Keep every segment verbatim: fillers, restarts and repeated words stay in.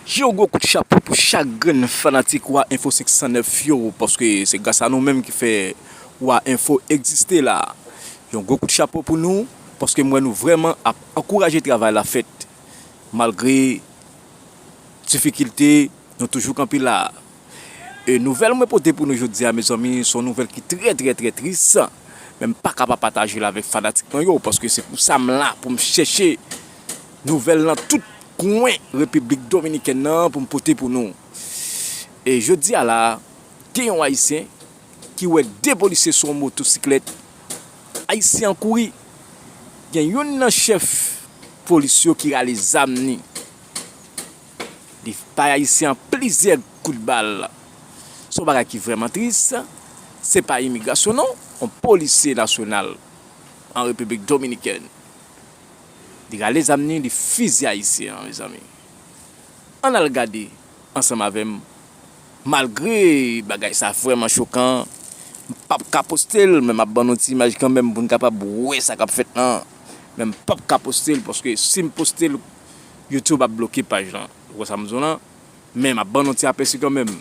Yon gwo kout chapo pou chak grenn fanatik Wa Enfo senk san nèf yo, paske se gras a nou menm ki fè Wa Enfo egziste la. Yon gwo kout chapo pou nou, paske m wè nou vrèman ap ankouraje travay la fèt. Malgre difikilte, nou toujou kanpe la. E nouvèl mwen pote pou nou jodi a, mezanmi, se yon nouvèl ki trè, trè, trè tris. Men m pa ka pa pataje l avèk fanatik mwen yo, paske se pou sa m la, pou m chèche nouvèl nan tout kwen Repiblik Dominikèn nan pou m pote pou nou. E jodi a la, gen yon Ayisyen ki wè de polisye sou yon motosiklèt. Ayisyen an kouri. Gen youn nan chèf polis yo ki rale zam ni. Li bay Ayisyen an plizyè kout bal. Se yon bagay ki vrèman tris. Se pa imigrasyon non, yon polisye nasyonal an Repiblik Dominikèn. Li rale zam ni, li fizye Ayisyen an, mezanmi. Ann al gade ansanm avè m. Malgre bagay sa vrèman chokan, m p ap ka poste l, men m ap ban nou ti imaj kanmenm pou n kapab wè sa k ap fèt lan. Men m p ap ka poste l, paske si m poste l, YouTube ap bloke paj lan. Ou wè sa m di w lan? Men m ap ban nou ti apèsi kanmenm.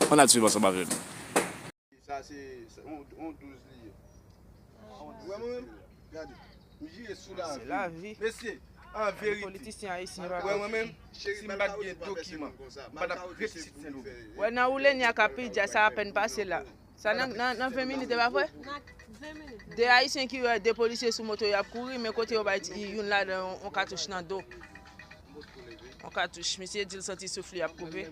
Ann al swiv ansanm avè m. Sa se, se on, on douz li ye. Ou wè mwen menm? Gade. M jire sou lavi. Se lavi. Mesye, an verite. Politisyen ayisyen pa. Ou wè mwen menm? Si m pa t gen dokiman, m pa t ap ret isit Sendomeng. Wè nan woule ni a ka pi dja sa apèn pase la. Sa nan, nan, nan ven minit, e pa vre? De ayisyen ki wè de polisye sou moto y ap kouri, men kote yo bay ti, youn ladan yon, yon katouch nan do. Yon katouch, misye di l santi souf li ap koupe.